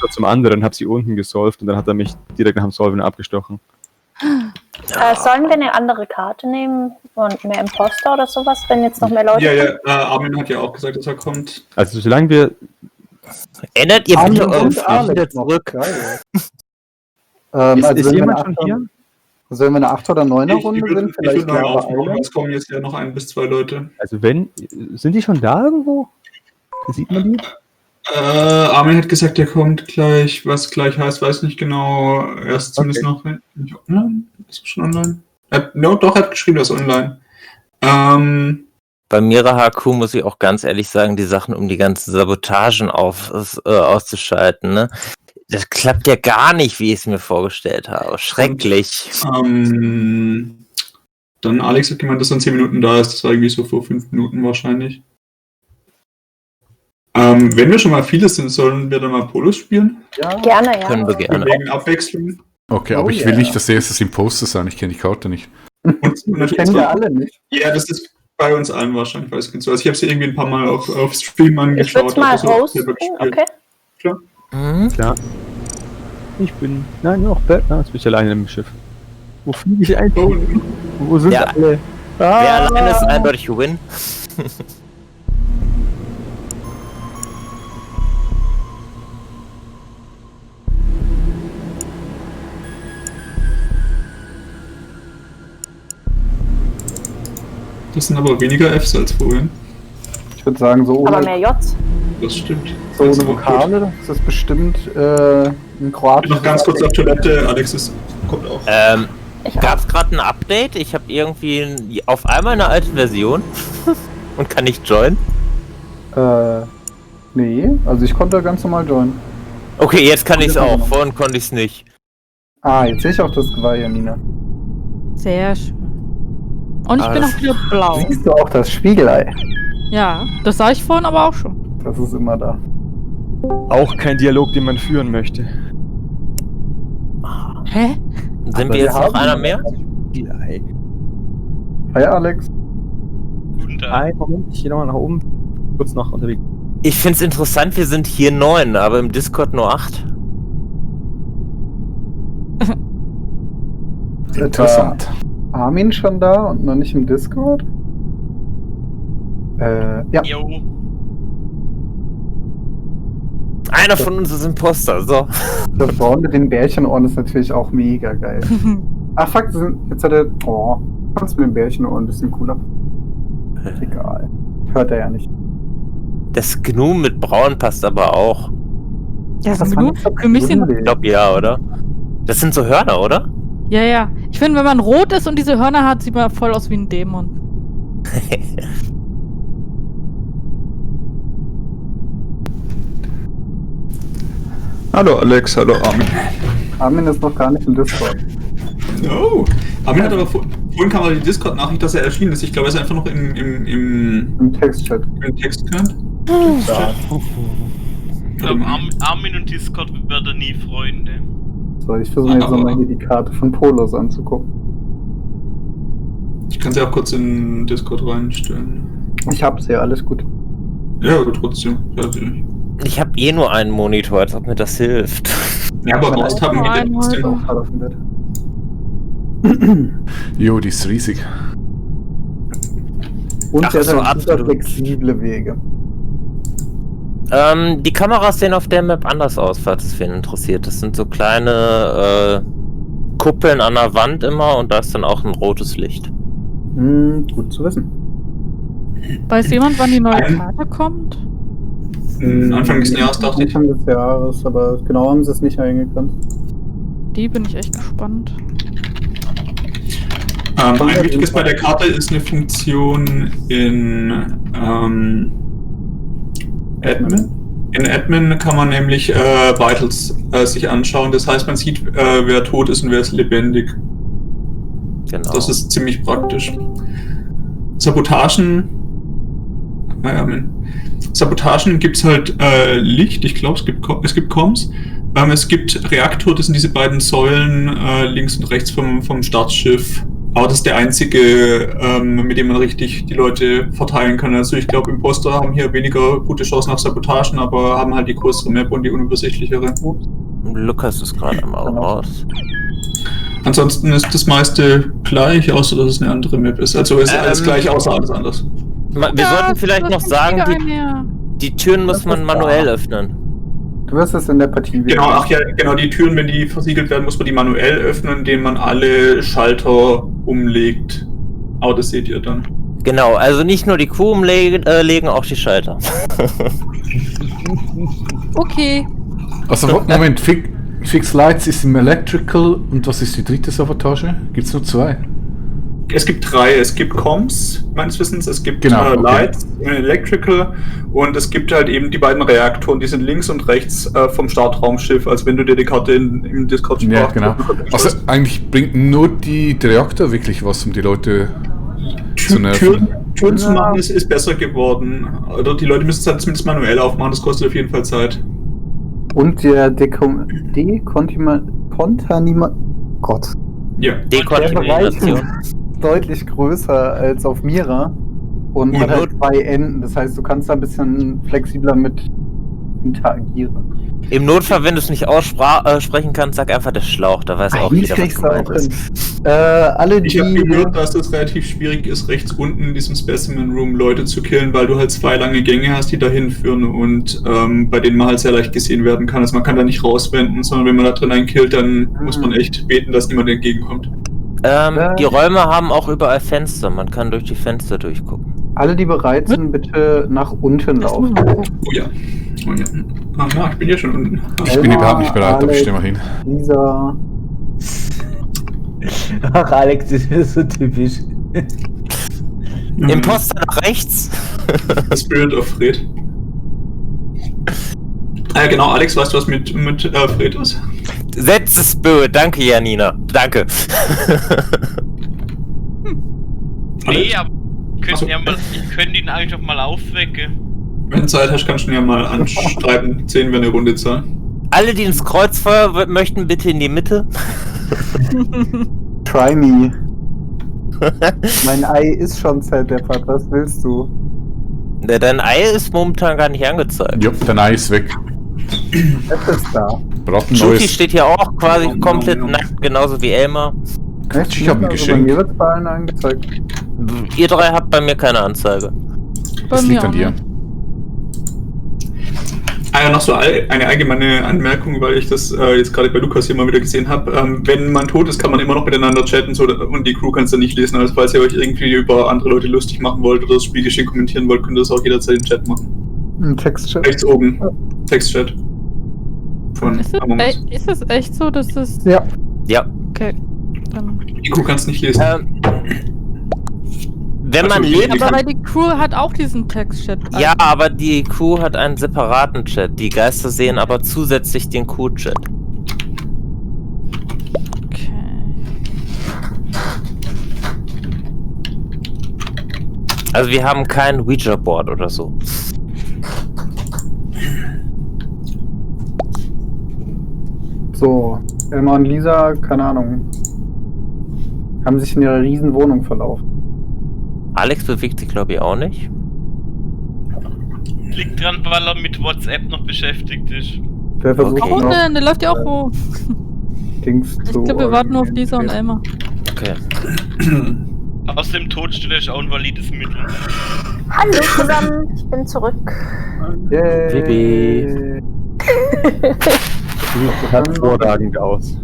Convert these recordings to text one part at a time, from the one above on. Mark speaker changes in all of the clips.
Speaker 1: kurz zum anderen, habe sie unten gesolved und dann hat er mich direkt nach dem Solven abgestochen.
Speaker 2: Sollen wir eine andere Karte nehmen und mehr Imposter oder sowas, wenn jetzt noch mehr Leute kommen?
Speaker 3: Armin hat ja auch gesagt, dass er kommt.
Speaker 1: Also solange wir...
Speaker 4: Ändert ihr bitte eure Pflicht wieder zurück?
Speaker 1: ist jemand schon hier?
Speaker 5: Also wenn wir eine 8- oder 9er-Runde sind, vielleicht
Speaker 3: ich würde es kommen jetzt ja noch 1 bis 2 Leute.
Speaker 1: Also sind die schon da irgendwo? Sieht man die?
Speaker 3: Armin hat gesagt, er kommt gleich. Was gleich heißt, weiß nicht genau. Er ist zumindest noch nicht online. Ist er schon online? Er hat geschrieben, er ist online.
Speaker 4: Bei Mira HQ muss ich auch ganz ehrlich sagen, die Sachen, um die ganzen Sabotagen auszuschalten, ne? Das klappt ja gar nicht, wie ich es mir vorgestellt habe. Schrecklich.
Speaker 3: Dann Alex hat gemeint, dass er in 10 Minuten da ist. Das war irgendwie so vor 5 Minuten wahrscheinlich. Wenn wir schon mal viele sind, sollen wir dann mal Polos spielen?
Speaker 5: Ja,
Speaker 2: Gerne, ja.
Speaker 4: Können wir gerne.
Speaker 3: Wegen Abwechslung.
Speaker 6: Okay, aber ich will nicht das erste Imposter sein. Ich kenne die Karte nicht.
Speaker 3: Und
Speaker 5: das kennen wir alle nicht.
Speaker 3: Ja, das ist bei uns allen wahrscheinlich, weiß ich nicht so. Also ich habe sie irgendwie ein paar Mal auf Stream
Speaker 2: Ich würde
Speaker 3: angeschaut.
Speaker 2: mal
Speaker 3: also
Speaker 2: hosten,
Speaker 3: selber gespielt.
Speaker 2: okay?
Speaker 3: Klar.
Speaker 1: Klar. Ich bin... Nein, noch Batman. Jetzt bin ich alleine im Schiff. Wo fliege ich eigentlich?
Speaker 3: Oh,
Speaker 1: Wo sind alle?
Speaker 4: Wer alleine ist eindeutig Win.
Speaker 3: das sind aber weniger Fs als vorhin.
Speaker 5: Ich würde sagen, so
Speaker 2: Aber
Speaker 5: ohne,
Speaker 2: mehr Js.
Speaker 3: Das stimmt.
Speaker 5: so
Speaker 3: Das ist
Speaker 5: ohne
Speaker 3: auch gut.
Speaker 5: Vokale ist das bestimmt ein Kroatisch.
Speaker 3: Noch ganz kurz auf Toilette. Alex kommt auch.
Speaker 4: Gab es gerade ein Update? Ich habe irgendwie auf einmal eine alte Version und kann nicht joinen.
Speaker 5: Nee, also ich konnte ganz normal joinen.
Speaker 4: Okay, jetzt kann ich es auch. Vorhin konnte ich es nicht.
Speaker 5: Jetzt sehe ich auch das Geweih, Janina.
Speaker 7: Sehr schön. Und ich
Speaker 4: Aber
Speaker 7: bin
Speaker 4: das-
Speaker 7: auch wieder blau.
Speaker 5: Siehst du auch das Spiegelei?
Speaker 7: Ja, das sah ich vorhin aber auch schon.
Speaker 5: Das ist immer da.
Speaker 1: Auch kein Dialog, den man führen möchte.
Speaker 7: Hä?
Speaker 4: Sind wir jetzt noch einer mehr?
Speaker 1: Spiegelei.
Speaker 5: Hi Alex.
Speaker 8: Guten Tag.
Speaker 1: Ein Moment, ich gehe nochmal nach oben. Kurz noch unterwegs.
Speaker 4: Ich finde es interessant, wir sind hier 9, aber im Discord nur 8.
Speaker 6: Interessant.
Speaker 5: Armin schon da und noch nicht im Discord? Ja.
Speaker 8: Jo.
Speaker 4: Einer von uns ist Imposter, so.
Speaker 5: Das Braun mit den Bärchenohren ist natürlich auch mega geil. Ach fuck, jetzt hat er... Oh, kannst du mit den Bärchenohren ein bisschen cooler. Egal. Hört er ja nicht.
Speaker 4: Das Gnu mit Braun passt aber auch.
Speaker 7: Ja,
Speaker 5: Das
Speaker 7: so
Speaker 5: fand
Speaker 7: genug.
Speaker 5: ich so
Speaker 7: Für mich sind.
Speaker 5: grünlich.
Speaker 4: Ich glaube ja, oder? Das sind so Hörner, oder?
Speaker 7: Ja, ja. Ich finde, wenn man rot ist und diese Hörner hat, sieht man voll aus wie ein Dämon.
Speaker 3: Hallo Alex, hallo Armin.
Speaker 5: Armin ist noch gar nicht im Discord.
Speaker 3: Oh, Armin hat aber vorhin kam aber die Discord-Nachricht, dass er erschienen ist. Ich glaube, er ist einfach noch im
Speaker 5: Textchat.
Speaker 3: Textchat.
Speaker 5: Ja.
Speaker 8: Ich glaube, Armin und Discord werden nie Freunde.
Speaker 5: So, ich versuche mir jetzt nochmal hier die Karte von Polos anzugucken.
Speaker 3: Ich kann sie auch kurz in Discord reinstellen.
Speaker 5: Ich hab's ja, alles gut.
Speaker 3: Ja, aber trotzdem. Natürlich.
Speaker 4: Ich habe eh nur einen Monitor, als ob mir das hilft.
Speaker 3: Ja, aber raus haben wir
Speaker 7: Nein,
Speaker 3: trotzdem.
Speaker 7: heute.
Speaker 5: Gerade auf dem Bett.
Speaker 6: Jo, die ist riesig.
Speaker 5: Und
Speaker 4: Ach
Speaker 5: der
Speaker 4: so,
Speaker 5: hat super
Speaker 4: absolut.
Speaker 5: flexible Wege.
Speaker 4: Die Kameras sehen auf der Map anders aus, falls es wen interessiert. Das sind so kleine Kuppeln an der Wand immer und da ist dann auch ein rotes Licht.
Speaker 5: Gut zu wissen.
Speaker 7: Weiß jemand, wann die neue
Speaker 3: Ein-
Speaker 7: Karte kommt?
Speaker 3: Anfang des Jahres dachte ich.
Speaker 5: Anfang des Jahres, aber genau haben sie es nicht eingegrenzt.
Speaker 7: Die bin ich echt gespannt.
Speaker 3: Ein wichtiges bei der Karte ist eine Funktion in Admin. In Admin kann man nämlich Vitals sich anschauen. Das heißt, man sieht, wer tot ist und wer ist lebendig.
Speaker 4: Genau.
Speaker 3: Das ist ziemlich praktisch. Sabotagen. Sabotagen gibt es halt Licht. Ich glaube, es gibt Comms. Es gibt Reaktor, das sind diese beiden Säulen links und rechts vom Startschiff. Aber das ist der einzige, mit dem man richtig die Leute verteilen kann. Also ich glaube, Imposter haben hier weniger gute Chancen auf Sabotagen, aber haben halt die größere Map und die unübersichtlichere.
Speaker 4: Lukas ist gerade am raus.
Speaker 3: Ansonsten ist das meiste gleich, außer dass es eine andere Map ist. Also ist alles gleich, außer alles anders.
Speaker 4: Wir sollten vielleicht noch sagen, die Türen muss man manuell öffnen.
Speaker 5: Du wirst es in der Partie wieder.
Speaker 3: Genau, genau, die Türen, wenn die versiegelt werden, muss man die manuell öffnen, indem man alle Schalter umlegt. Aber das seht ihr dann.
Speaker 4: Genau, also nicht nur die Kuh umlegen, auch die Schalter.
Speaker 7: Okay.
Speaker 6: Also, Moment, Fix Lights ist im Electrical und was ist die dritte Sabotage? Gibt's nur 2?
Speaker 3: Es gibt 3. Es gibt Comms, meines Wissens, es gibt
Speaker 6: Genau, okay.
Speaker 3: Lights, Electrical und es gibt halt eben die beiden Reaktoren, die sind links und rechts vom Startraumschiff, also wenn du dir die Karte im Discord
Speaker 6: Ja, genau. Also eigentlich bringt nur der Reaktor wirklich was, um die Leute zu nerven.
Speaker 3: Türen zu machen ist besser geworden. Oder die Leute müssen es halt zumindest manuell aufmachen, das kostet auf jeden Fall Zeit.
Speaker 5: Und der Gott.
Speaker 3: Ja.
Speaker 4: Dekontamination.
Speaker 5: Deutlich größer als auf Mira und hat halt 2 Enden. Das heißt, du kannst da ein bisschen flexibler mit interagieren.
Speaker 4: Im Notfall, wenn du es nicht aussprechen kannst, sag einfach der Schlauch, da weiß auch jeder, was gemeint ist.
Speaker 3: Ich habe gehört, dass es relativ schwierig ist, rechts unten in diesem Specimen Room Leute zu killen, weil du halt 2 lange Gänge hast, die dahin führen und bei denen man halt sehr leicht gesehen werden kann. Also man kann da nicht rauswenden, sondern wenn man da drin einen killt, dann muss man echt beten, dass niemand entgegenkommt.
Speaker 4: Die Räume haben auch überall Fenster, man kann durch die Fenster durchgucken.
Speaker 5: Alle, die bereit sind, bitte nach unten laufen.
Speaker 3: Oh ja. Oh ja. Ah, ich bin ja schon unten.
Speaker 6: Ich bin überhaupt nicht bereit, aber ich stehe mal hin.
Speaker 5: Lisa.
Speaker 9: Ach, Alex, das ist so typisch.
Speaker 4: Imposter nach rechts.
Speaker 3: Spirit of Fred. Genau, Alex, weißt du, was mit Fred ist?
Speaker 4: Setze Spirit, danke Janina. Danke.
Speaker 8: Nee, aber ich könnte ihn eigentlich auch mal aufwecken.
Speaker 3: Wenn du Zeit hast, kannst du ihn ja mal anschreiben. 10 wäre eine runde Zahl.
Speaker 4: Alle, die ins Kreuzfeuer möchten, bitte in die Mitte.
Speaker 5: Try me. Mein Ei ist schon zerdeppert, was willst du?
Speaker 4: Dein Ei ist momentan gar nicht angezeigt.
Speaker 6: Jupp, dein Ei ist weg.
Speaker 5: Es ist da.
Speaker 4: Shuki steht hier auch quasi komplett nackt, genauso wie Elmar.
Speaker 5: Echt?
Speaker 6: Ich habe ein Geschenk.
Speaker 5: Bei mir wird es bei allen angezeigt.
Speaker 4: Ihr 3 habt bei mir keine Anzeige.
Speaker 6: Das liegt an dir.
Speaker 3: Ja, noch so eine allgemeine Anmerkung, weil ich das jetzt gerade bei Lukas hier mal wieder gesehen habe. Wenn man tot ist, kann man immer noch miteinander chatten und die Crew kann es dann nicht lesen. Also falls ihr euch irgendwie über andere Leute lustig machen wollt oder das Spiel geschehen kommentieren wollt, könnt ihr das auch jederzeit im Chat machen.
Speaker 5: Ein Textchat?
Speaker 3: Rechts oben. Textchat. Von
Speaker 7: Ist das echt so, dass das...
Speaker 5: Ja.
Speaker 4: Ja.
Speaker 7: Okay. Dann.
Speaker 3: Die Crew kann es nicht lesen.
Speaker 4: Wenn man lebt...
Speaker 7: Aber die Crew hat auch diesen Textchat.
Speaker 4: Ja, aber die Crew hat einen separaten Chat. Die Geister sehen aber zusätzlich den Crew-Chat.
Speaker 7: Okay.
Speaker 4: Also wir haben kein Ouija-Board oder so.
Speaker 5: So, Elmar und Lisa, keine Ahnung, haben sich in ihrer riesen Wohnung verlaufen.
Speaker 4: Alex bewegt sich, glaube ich, auch nicht.
Speaker 8: Liegt dran, weil er mit WhatsApp noch beschäftigt ist.
Speaker 5: Wer versucht
Speaker 7: Warum
Speaker 5: noch
Speaker 7: denn? Der läuft ja auch hoch.
Speaker 5: Dings
Speaker 7: Ich
Speaker 5: zu
Speaker 7: glaube, wir warten nur auf Lisa und Elmar.
Speaker 4: Okay.
Speaker 8: Aus dem Todstelle ist auch ein valides Mittel.
Speaker 2: Hallo zusammen, ich bin zurück.
Speaker 5: Yay.
Speaker 1: Bibi. Sieht hervorragend aus.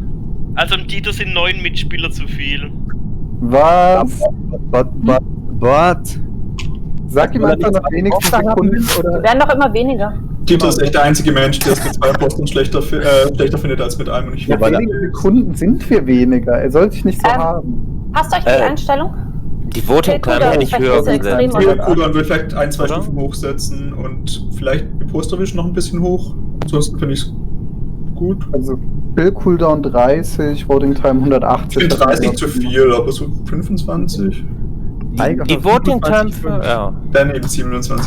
Speaker 8: Also im Dieter sind 9 Mitspieler zu viel.
Speaker 5: Was?
Speaker 1: What?
Speaker 5: Sag ihm einfach noch wenigstens Sekunden
Speaker 2: Die
Speaker 5: oder.
Speaker 2: werden doch immer weniger.
Speaker 3: Dieter ist echt der einzige Mensch, der es mit 2 Postern schlechter findet als mit einem. Und ich
Speaker 5: Ja, wenige Sekunden sind wir weniger. Er soll sich nicht so haben.
Speaker 2: Passt euch die Einstellung?
Speaker 4: Die Voting kann ja nicht höher
Speaker 2: extrem,
Speaker 4: gesetzt.
Speaker 2: oder?
Speaker 3: Cool, dann will vielleicht 1, 2
Speaker 4: Oder?
Speaker 3: Stufen hochsetzen und vielleicht die Postervision noch ein bisschen hoch. Ansonsten finde ich es gut.
Speaker 5: Also Bill Cooldown 30, Voting Time 180.
Speaker 3: Ich finde 30 zu viel, aber so 25.
Speaker 4: Die Voting Time für... Ja.
Speaker 3: Dann eben 27,5.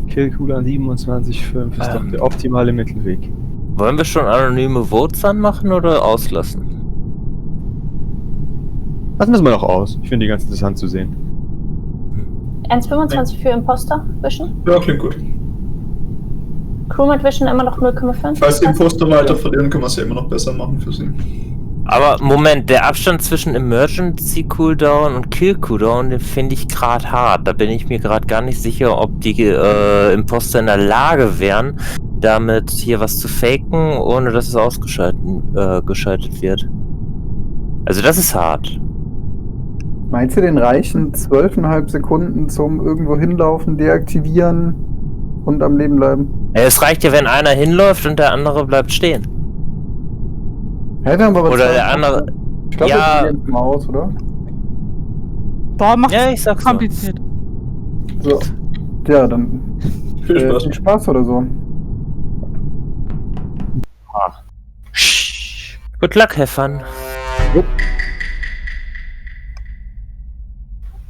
Speaker 1: Killcooler 27,5 ist doch der optimale Mittelweg.
Speaker 4: Wollen wir schon anonyme Votes anmachen oder auslassen?
Speaker 1: Lassen wir es mal noch aus. Ich finde die ganz interessant zu sehen.
Speaker 2: 1,25 für Imposter Vision.
Speaker 3: Ja, klingt gut.
Speaker 2: Crewmate Vision immer noch 0,5.
Speaker 3: Falls die Imposter weiter verlieren, können wir es ja immer noch besser machen für sie.
Speaker 4: Aber Moment, der Abstand zwischen Emergency Cooldown und Kill Cooldown, den finde ich gerade hart. Da bin ich mir gerade gar nicht sicher, ob die Imposter in der Lage wären, damit hier was zu faken, ohne dass es geschaltet wird. Also das ist hart.
Speaker 5: Meinst du, den reichen 12,5 Sekunden zum irgendwo hinlaufen, deaktivieren und am Leben bleiben?
Speaker 4: Ja, es reicht ja, wenn einer hinläuft und der andere bleibt stehen.
Speaker 5: Hä, wir haben aber
Speaker 4: Oder
Speaker 5: zwei
Speaker 4: der andere.
Speaker 5: Ich glaube,
Speaker 4: Ja.
Speaker 5: wir gehen mal aus, oder?
Speaker 7: Boah, macht
Speaker 4: Ja, ich sag's so.
Speaker 7: kompliziert.
Speaker 5: So. Ja, dann
Speaker 3: Viel Spaß.
Speaker 5: viel Spaß oder so.
Speaker 4: Good luck, have fun.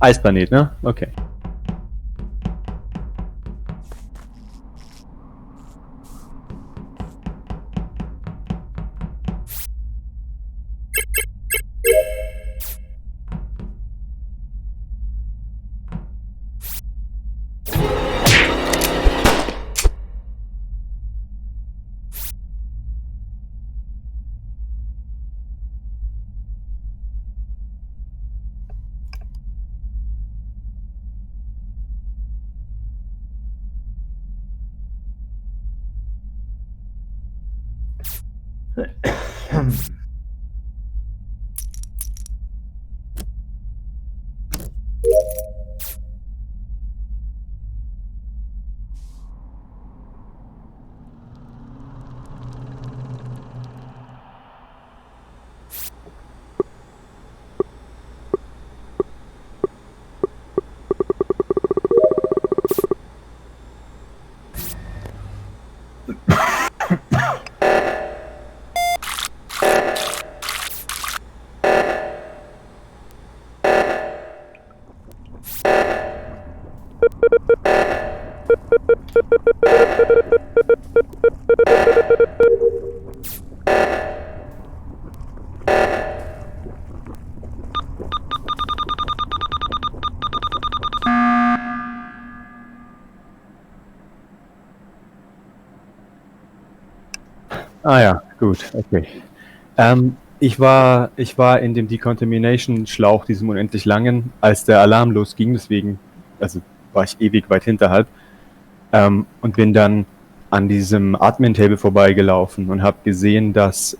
Speaker 1: Eisplanet, ne? Okay. Ah ja, gut, okay. Ich war in dem Decontamination-Schlauch, diesem unendlich langen, als der Alarm losging, deswegen, also war ich ewig weit hinterhalb, und bin dann an diesem Admin-Table vorbeigelaufen und habe gesehen, dass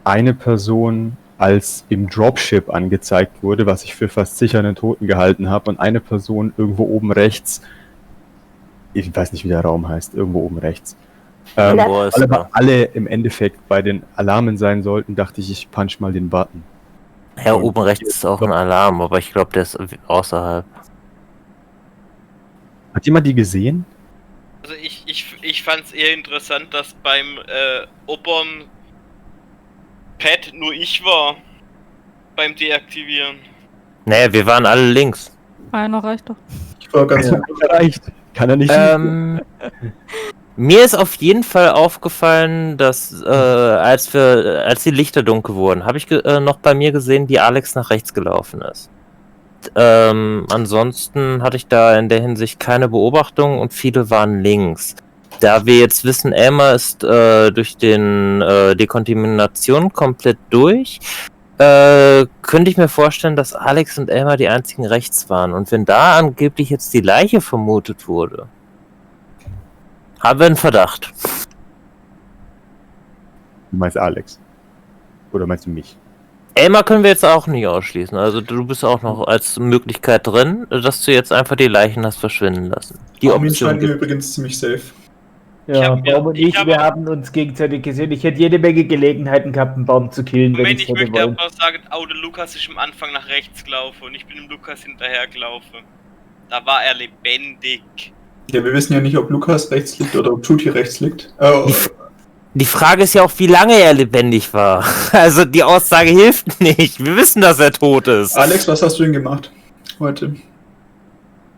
Speaker 1: eine Person als im Dropship angezeigt wurde, was ich für fast sicher einen Toten gehalten habe, und eine Person irgendwo oben rechts, ich weiß nicht, wie der Raum heißt, irgendwo oben rechts. Alle im Endeffekt bei den Alarmen sein sollten, dachte ich, ich punch mal den Button.
Speaker 4: Ja, oben rechts ist auch ein Alarm, aber ich glaube, der ist außerhalb.
Speaker 1: Hat jemand die gesehen?
Speaker 8: Also ich fand's eher interessant, dass beim oberen Pad nur ich war beim Deaktivieren.
Speaker 4: Naja, wir waren alle links.
Speaker 7: Einer reicht doch.
Speaker 3: Ich war ganz
Speaker 1: Reicht. Kann er nicht.
Speaker 4: Mir ist auf jeden Fall aufgefallen, dass als die Lichter dunkel wurden, habe ich noch bei mir gesehen, wie Alex nach rechts gelaufen ist. Ansonsten hatte ich da in der Hinsicht keine Beobachtung und viele waren links. Da wir jetzt wissen, Elmar ist durch den Dekontamination komplett durch, könnte ich mir vorstellen, dass Alex und Elmar die einzigen rechts waren. Und wenn da angeblich jetzt die Leiche vermutet wurde, haben wir einen Verdacht.
Speaker 1: Du meinst Alex? Oder meinst du mich?
Speaker 4: Elmar können wir jetzt auch nicht ausschließen. Also du bist auch noch als Möglichkeit drin, dass du jetzt einfach die Leichen hast verschwinden lassen. Die
Speaker 3: Armin
Speaker 4: Option
Speaker 3: scheint mir
Speaker 4: gibt.
Speaker 3: übrigens ziemlich safe.
Speaker 9: Ja, Baum und ich, wir haben uns gegenseitig gesehen. Ich hätte jede Menge Gelegenheiten gehabt, einen Baum zu killen, wenn
Speaker 8: Moment,
Speaker 9: ich
Speaker 8: ich
Speaker 9: hätte
Speaker 8: möchte
Speaker 9: wollen.
Speaker 8: aber sagen, der Lukas ist am Anfang nach rechts gelaufen und ich bin dem Lukas hinterher gelaufen. Da war er lebendig.
Speaker 3: Ja, wir wissen ja nicht, ob Lukas rechts liegt oder ob Tuti rechts liegt.
Speaker 4: Die Frage ist ja auch, wie lange er lebendig war. Also die Aussage hilft nicht. Wir wissen, dass er tot ist.
Speaker 3: Alex, was hast du denn gemacht heute?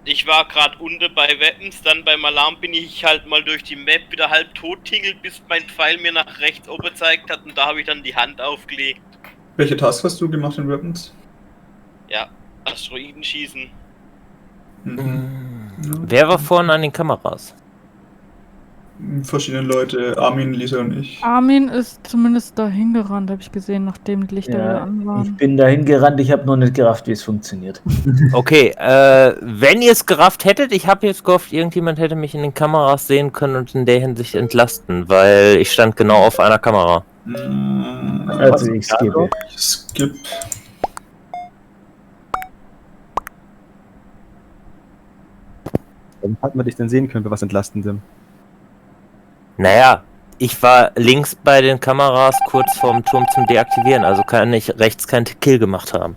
Speaker 8: Ich war gerade unten bei Weapons, dann beim Alarm bin ich halt mal durch die Map wieder halb tot tingelt, bis mein Pfeil mir nach rechts oben gezeigt hat und da habe ich dann die Hand aufgelegt.
Speaker 3: Welche Task hast du gemacht in Weapons?
Speaker 8: Ja, Asteroiden schießen.
Speaker 4: Wer war vorne an den Kameras?
Speaker 3: Verschiedene Leute, Armin, Lisa und ich.
Speaker 7: Armin ist zumindest dahin gerannt, habe ich gesehen, nachdem die Lichter wieder an
Speaker 9: Ich
Speaker 7: waren.
Speaker 9: bin dahin gerannt, ich habe noch nicht gerafft, wie es funktioniert.
Speaker 4: Okay, wenn ihr es gerafft hättet, ich habe jetzt gehofft, irgendjemand hätte mich in den Kameras sehen können und in der Hinsicht entlasten, weil ich stand genau auf einer Kamera.
Speaker 9: Also ich skippe.
Speaker 3: Skip.
Speaker 1: Warum hat man dich denn sehen können bei was Entlastendem?
Speaker 4: Naja, ich war links bei den Kameras kurz vorm Turm zum Deaktivieren, also kann ich rechts keinen Kill gemacht haben.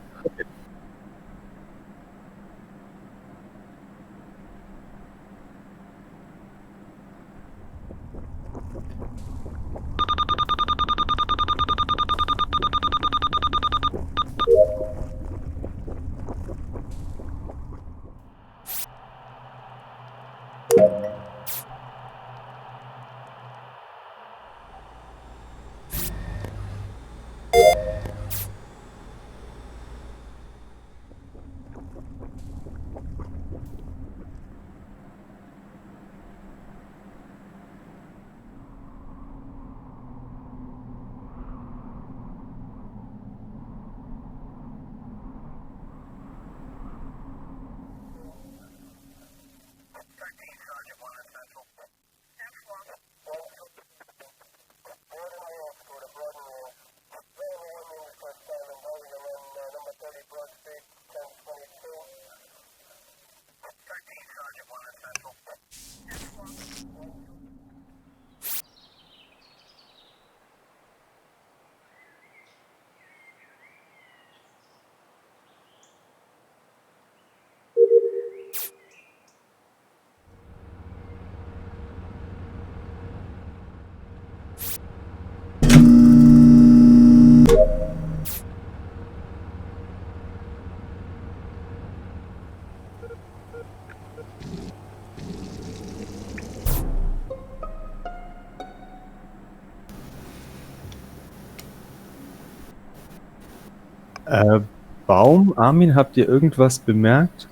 Speaker 1: Baum, Armin, habt ihr irgendwas bemerkt?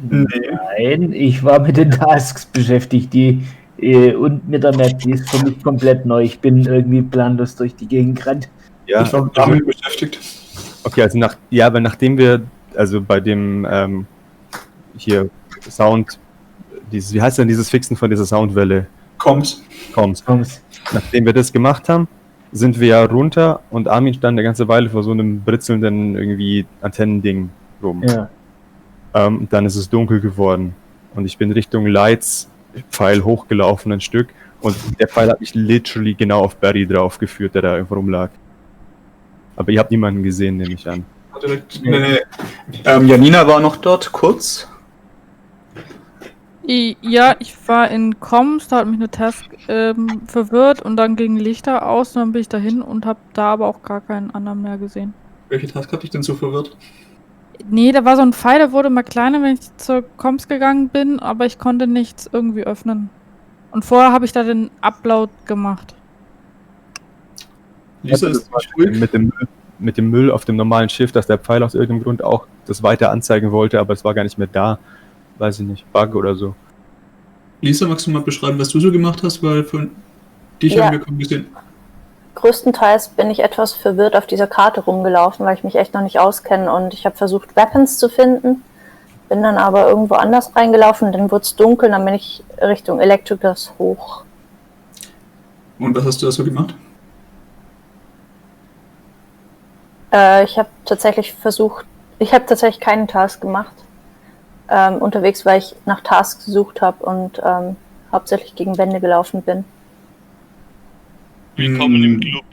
Speaker 9: Nein, ich war mit den Tasks beschäftigt, und mit der Map, die ist für mich komplett neu. Ich bin irgendwie planlos durch die Gegend gerannt.
Speaker 1: Ja,
Speaker 3: Ich war damit beschäftigt.
Speaker 1: Okay, also weil nachdem wir, also bei dem hier Sound, wie heißt denn dieses Fixen von dieser Soundwelle?
Speaker 3: Comms.
Speaker 1: Nachdem wir das gemacht haben, sind wir ja runter und Armin stand eine ganze Weile vor so einem britzelnden irgendwie Antennending rum.
Speaker 9: Ja.
Speaker 1: Dann ist es dunkel geworden und ich bin Richtung Lights Pfeil hochgelaufen ein Stück und der Pfeil hat mich literally genau auf Barry drauf geführt, der da irgendwo rumlag. Aber ihr habt niemanden gesehen, nehme ich an.
Speaker 3: Nee. Janina war noch dort, kurz.
Speaker 7: Ja, ich war in Comms, da hat mich eine Task verwirrt und dann gingen Lichter aus und dann bin ich dahin und habe da aber auch gar keinen anderen mehr gesehen.
Speaker 3: Welche Task hat dich denn so verwirrt?
Speaker 7: Nee, da war so ein Pfeil, der wurde mal kleiner, wenn ich zur Comms gegangen bin, aber ich konnte nichts irgendwie öffnen. Und vorher habe ich da den Upload gemacht.
Speaker 3: Lisa ist ruhig.
Speaker 1: Mit dem Müll auf dem normalen Schiff, dass der Pfeil aus irgendeinem Grund auch das weiter anzeigen wollte, aber es war gar nicht mehr da. Weiß ich nicht, Bug oder so.
Speaker 3: Lisa, magst du mal beschreiben, was du so gemacht hast, weil von dich haben wir kaum gesehen.
Speaker 2: Größtenteils bin ich etwas verwirrt auf dieser Karte rumgelaufen, weil ich mich echt noch nicht auskenne und ich habe versucht, Weapons zu finden, bin dann aber irgendwo anders reingelaufen, dann wurde es dunkel, dann bin ich Richtung Electricals hoch.
Speaker 3: Und was hast du da so gemacht?
Speaker 2: Ich habe tatsächlich keinen Task gemacht. Unterwegs, weil ich nach Tasks gesucht habe und hauptsächlich gegen Wände gelaufen bin.
Speaker 8: Willkommen im Club.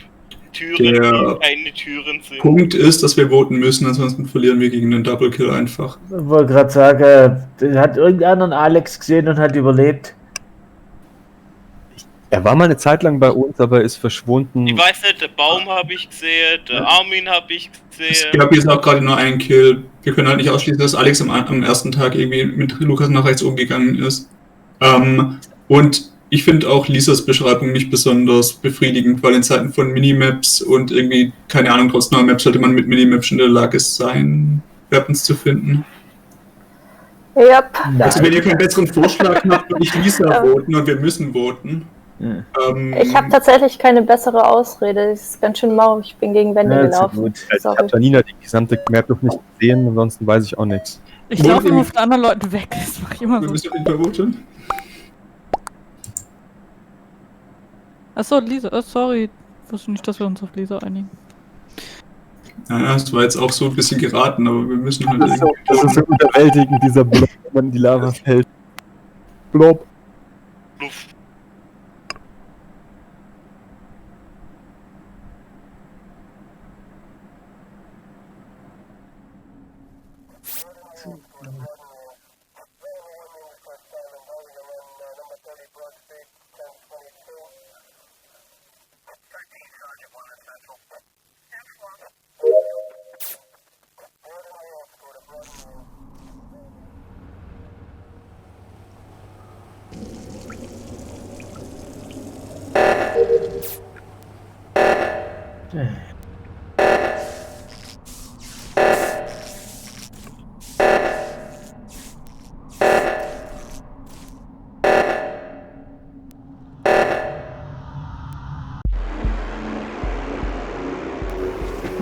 Speaker 8: Türen, die keine Türen sind.
Speaker 3: Punkt ist, dass wir voten müssen, ansonsten verlieren wir gegen den Double Kill einfach.
Speaker 9: Ich wollte gerade sagen, hat irgendeiner einen Alex gesehen und hat überlebt?
Speaker 1: Er war mal eine Zeit lang bei uns, aber ist verschwunden.
Speaker 8: Ich weiß nicht, der Baum habe ich gesehen, der Armin habe ich gesehen.
Speaker 3: Ich glaube, hier ist auch gerade nur ein Kill. Wir können halt nicht ausschließen, dass Alex am ersten Tag irgendwie mit Lukas nach rechts umgegangen ist. Und ich finde auch Lisas Beschreibung nicht besonders befriedigend, weil in Zeiten von Minimaps und irgendwie, keine Ahnung, trotz neuer Maps sollte man mit Minimaps in der Lage sein, Weapons zu finden.
Speaker 2: Yep.
Speaker 3: Also wenn ihr keinen besseren Vorschlag habt, würde ich Lisa voten und wir müssen voten.
Speaker 2: Ich habe tatsächlich keine bessere Ausrede. Es ist ganz schön mau. Ich bin gegen Wände gelaufen.
Speaker 1: Ich habe Janina die gesamte Map noch nicht gesehen, ansonsten weiß ich auch nichts.
Speaker 7: Ich laufe immer von anderen Leuten weg. Das mache ich immer
Speaker 3: Wir
Speaker 7: so.
Speaker 3: müssen nicht mehr voten.
Speaker 7: Achso, Lisa. Sorry. Ich wusste nicht, dass wir uns auf Lisa einigen.
Speaker 3: Ja, das war jetzt auch so ein bisschen geraten, aber wir müssen halt
Speaker 1: Das ist so überwältigend, dieser Blob, wenn man in die Lava fällt. Blob.
Speaker 8: Luft.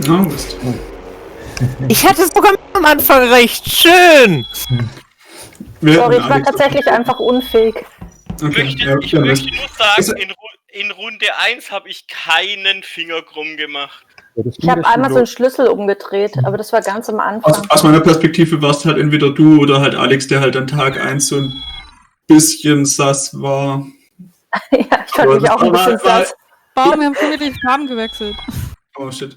Speaker 3: August.
Speaker 4: Ich hatte es sogar am Anfang recht schön.
Speaker 2: Sorry, ich war tatsächlich einfach unfähig.
Speaker 3: Okay.
Speaker 8: Ich möchte nur sagen, in Runde 1 habe ich keinen Finger krumm gemacht.
Speaker 2: Ich habe einmal so einen Schlüssel umgedreht, aber das war ganz am Anfang.
Speaker 3: Aus meiner Perspektive warst halt entweder du oder halt Alex, der halt an Tag 1 so ein bisschen sass war.
Speaker 2: Ja, ich fand mich auch ein bisschen sass.
Speaker 7: Baum, wir haben schon wieder die Farben gewechselt.
Speaker 3: Oh shit.